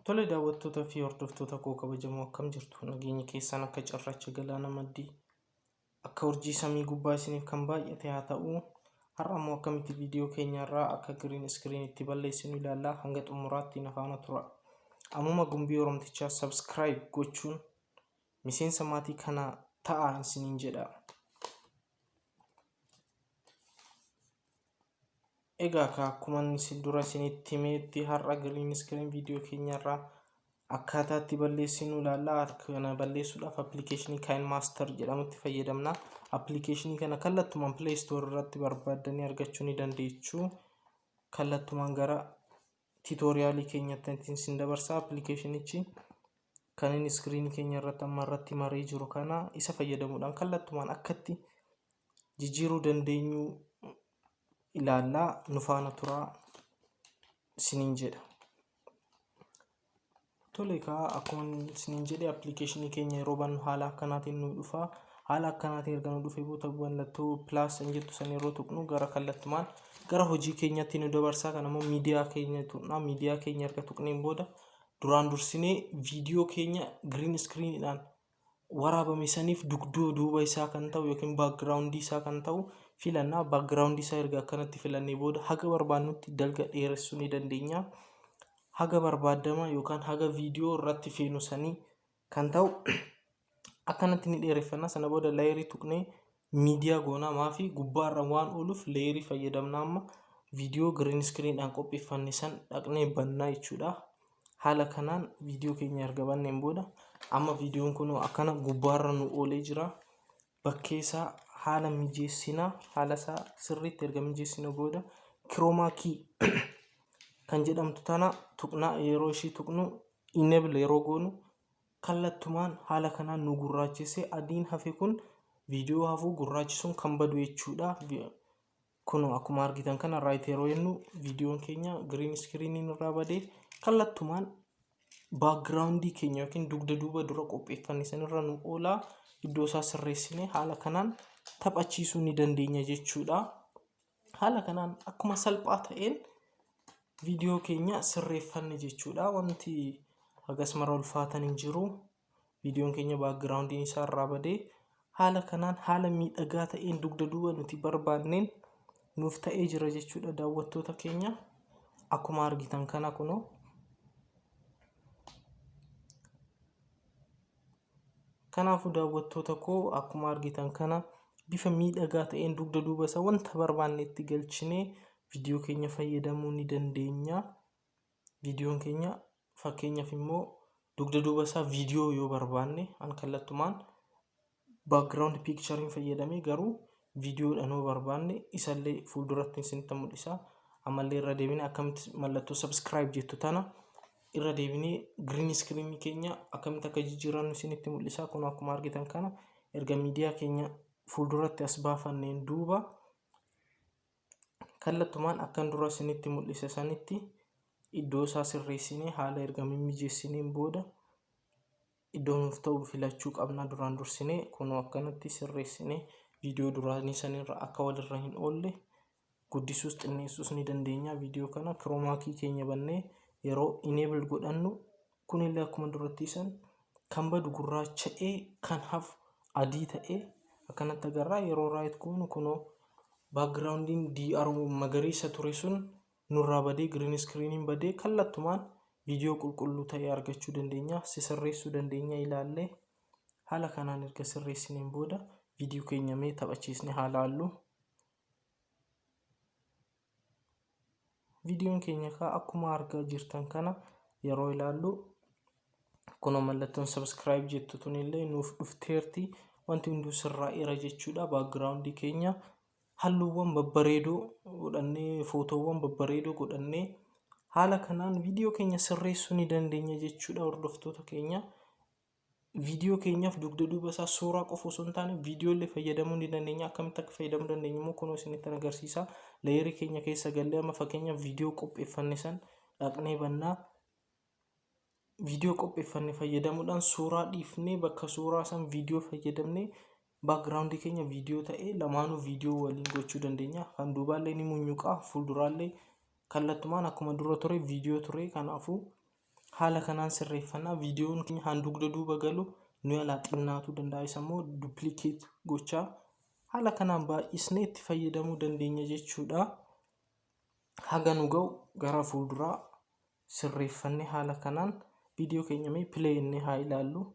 Tole daawwattoota fi hordoftoota koo kabajamoo, akkam jirtu? Nageenyi keessan akka cirracha galaana maddii, akka urjii samii gubbaa isiniif kan baay'ate haa ta'u. Har'a immoo akkamitti viidiyoo keenya irraa akka green screen itti balleessinu ilaallaa, hanga xumuraatti na faana tura. Ammuma Gumbii Oromtichaa subscribe gochuun miseensa maatii kanaa ta'aa isiniin jedha. Egaa ka akkuma inni isin dura isinitti himeetti, har'a green screen viidiyoo keenya irraa akkaataa itti balleessinu ilaalla. Kana balleessuudhaaf appilikeeshinii KineMaster jedhamutti fayyadamna. Appilikeeshinii kana kallattumaan Play Store irratti barbaaddanii argachuu ni dandeechu. Kallattumaan gara tiitoriyaalii keenyatti isin dabarsa. Appilikeeshinichi kan inni iskiriinii keenya irratti amma irratti maree jiru kana, isa fayyadamuudhaan kallattumaan akkatti jijjiiruu dandeenyu ilaallaa, nu faana turaa isiniin jedha. Tole egaa, akkuma isiniin jedhe, appilikeeshinii keenya yeroo bannu haala akkanaatiin nu dhufa. Haala akkanaatiin erga nu dhufee booda, mallattoo plus kan jettu san yeroo tuqnu gara kallattumaan gara hojii keenyatti nu dabarsa. Kana immoo miidiyaa keenya tuqna. Miidiyaa keenya erga tuqneen booda, duraan dursinee viidiyoo keenya green screenidhaan waraabame saniif dugdoo duuba isaa kan ta'u yookiin background isaa kan ta'u filanna. Background isaa erga akkanatti filannee booda, haga barbaannutti dalga dheeressuu ni dandeenya. Haga barbaadama yookaan haga viidiyoo irratti feenu sanii kan ta'u akkanatti ni dheereffanna. Sana booda layerii tuqnee miidiyaa goonaa, maafi gubbaarra waan ooluuf layerii fayyadamna. Amma viidiyoo green screenidhaan qopheeffanne san dhaqnee bannaa jechuudha. Haala kanaan viidiyoo keenya erga banneen booda, amma viidiyoon kun akkana gubbaarra nu oolee jira. Bakkee isaa haala mijeessinaa, haala isaa sirriitti erga mijeessina booda, chroma key kan jedhamtu tana tuqnaa. Yeroo ishii tuqnu, enable yeroo goonu, kallattumaan haala kanaan nu gurraachise. Adiin hafe kun viidiyoo hafuu gurraachisuun kan badu jechuudha. Kun akkuma argitan kana, right yeroo jennu, viidiyoon keenya green screeniin irraa badee kallattumaan backgroundii keenya yookiin dugda duuba dura qopheeffanne sanirra nu oolaa. Iddoo isaa sirreessine haala kanaan taphachiisuu ni dandeenya jechuudha. Haala kanaan akkuma salphaa ta'een viidiyoo keenya sirreeffanne jechuudha. Wanti hagas mara ulfaatan hin jiru. Viidiyoon keenya backgroundiin isaa irraa badee haala kanaan haala miidhagaa ta'een dugda duuba nuti barbaanneen nuuf ta'ee jira jechuudha, daawwattoota keenya. Akkuma argitan kana kunoo. Kanaafuu daawwattoota koo, akkuma argitan kana bifa miidhagaa ta'een dugda duuba isaa wanta barbaanne itti galchinee viidiyoo keenya fayyadamuu ni dandeenya. Viidiyoon keenya fakkeenyaaf immoo dugda duuba isaa viidiyoo yoo barbaanne, an kallattumaan background picture fayyadamee, garuu viidiyoodhaan yoo barbaanne isallee fuulduratti isinitti mul'isa. Ammallee irra deebinee akkamitti mallattoo subscribe jettu tana irra deebinee green screen keenya akkamitti akka jijjiirannu isinitti mul'isa. Kun akkuma argitan kana, erga miidiyaa keenya fuulduratti as baafanneen duuba, kallattumaan akkan dura isinitti mul'ise sanitti iddoo isaa sirreessinee, haala erga mimmijeessineen booda, iddoo nuuf ta'u filachuu qabna duraan dursinee. Kunoo akkanatti sirreessinee viidiyoo duraanii sanirra akka walirra hin oolle guddisuus xinneessuus ni dandeenya. Viidiyoo kana chroma key keenya bannee yeroo enable godhannu, kunillee akkuma duratti san kan badu gurraacha'ee kan hafu adii ta'ee akkanatti agarraa. Yeroo right goonu, kunoo backgroundiin DR magariisa ture sun nurraa badee, green screeniin badee, kallattumaan viidiyoo qulqulluu ta'e argachuu dandeenya, sisirreessuu dandeenya ilaallee. Haala kanaan erga sirreessineen booda, viidiyoo keenya mee taphachiisne haa laallu. Viidiyoon keenya kaa akkuma argaa jirtan kana yeroo ilaallu, kunoo mallattoon subscribe jettu tunillee nuuf dhufteerti. Wanti hunduu sirraa'eera jechuudha. Backgroundii keenya halluuwwan babbareedoo godhannee, footoowwan babbareedoo godhannee, haala kanaan viidiyoo keenya sirreessuu ni dandeenya jechuudha, hordoftoota keenya. Viidiyoo keenyaaf dugda duuba isaa suuraa qofa osoo hin taane viidiyoo illee fayyadamuu ni dandeenya. Akkamitti akka fayyadamuu dandeenyu immoo kunoo isinitti agarsiisa. Layerii keenya keessa gallee, amma fakkeenyaaf viidiyoo qopheeffanne san dhaqnee bannaa. Viidiyoo qopheeffanne fayyadamuudhaan suuraa dhiifnee, bakka suuraa san viidiyoo fayyadamnee, backgroundii keenya viidiyoo ta'ee, lamaanuu viidiyoo waliin gochuu dandeenya. Kan duubaallee ni munyuqaa, fuulduraallee kallattumaan akkuma dura ture viidiyoo ture. Kanaafuu Haala kanaan sirreeffannaa. Viidiyoon keenya handugda duuba galu nu jalaa xinnaatuu danda'a. Isa immoo duplicate gochaa haala kanaan baay'isnee itti fayyadamuu dandeenya jechuudha. Haga nu ga'u gara fuulduraa sirreeffannee haala kanaan viidiyoo keenya mee play innee haa ilaallu.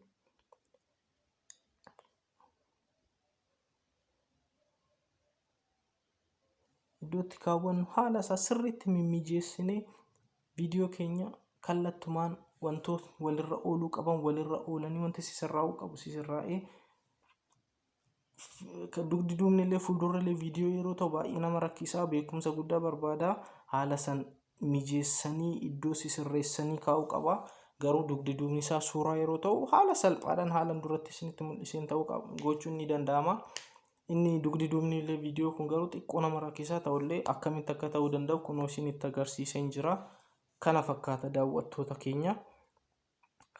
Iddoo itti kaawwannu haala isaa sirriitti mimmijeessinee viidiyoo keenya kallattumaan wantoota walirra ooluu qaban walirra oolanii, wanti sisirraa'uu qabu sisirraa'ee, dugdi duubni illee fuuldurri illee viidiyoo yeroo ta'u baay'ee nama rakkisaa, beekumsa guddaa barbaada. Haala san mijeessanii iddoo sisirreessanii kaa'uu qaba. Garuu dugdi duubni isaa suuraa yeroo ta'u haala salphaadhaan haalan duratti isinitti mul'iseen ta'uu qaba gochuun ni danda'ama. Inni dugdi duubni illee viidiyoo kun garuu xiqqoo nama rakkisaa ta'ullee akkamitti akka ta'uu danda'u kunoo isinitti agarsiiseen jira. Kana fakkaata, daawwattoota keenya.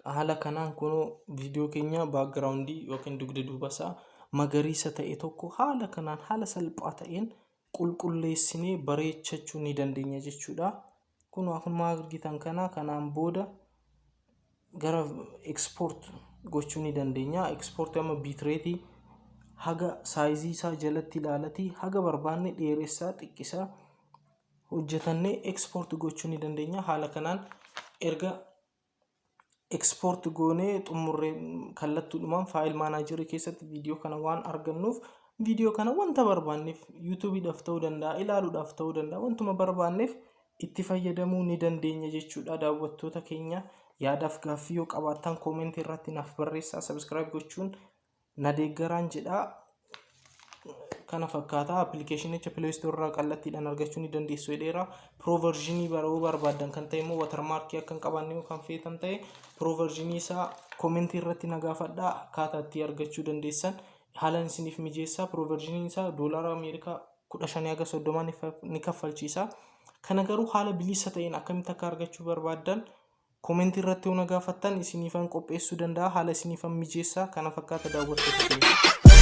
Haala kanaan kunoo viidiyoo keenya backgroundii yookiin dugda duuba isaa magariisa ta'e tokko haala kanaan haala salphaa ta'een qulqulleessinee bareechachuu ni dandeenya jechuudha. Kun akkuma argitan kana kanaan booda gara export gochuu ni dandeenya. Export amma bitrateii haga sizeii isaa jalatti ilaalatii haga barbaanne dheeressaa xiqqisaa hojjetannee export gochuu ni dandeenya. Haala kanaan erga export goonee xumurree kallattuudhumaan file managerii keessatti viidiyoo kana waan argannuuf, viidiyoo kana wanta barbaanneef, YouTubeiidhaaf ta'uu danda'a, ilaaluudhaaf ta'uu danda'a, wantuma barbaanneef itti fayyadamuu ni dandeenya jechuudha. Daawwattoota keenya, yaadaaf gaaffii yoo qabaattan commentii irratti naaf barreessaa, subscribe gochuun na deeggaraan jedhaa. Kana fakkaata. Applicationicha Play Store irraa kallattiidhaan argachuu ni dandeessu jedheera. Pro versionii baruu barbaaddan kan ta'e immoo, watermarkii akka hin qabaanne yoo kan feetan ta'e, pro versionii isaa commentii irratti na gaafadhaa, akkaataa itti argachuu dandeessan haalaan isiniif mijeessaa. Pro versioniin isaa doolaara Ameerikaa 15 haga 30 ni kaffalchiisa. Kana garuu haala bilisa ta'een akkamitti akka argachuu barbaaddan commentii irratti yoo na gaafattan isiniifan qopheessuu danda'a, haala isiniifan mijeessaa. Kana fakkaata, daawwattoota keenya.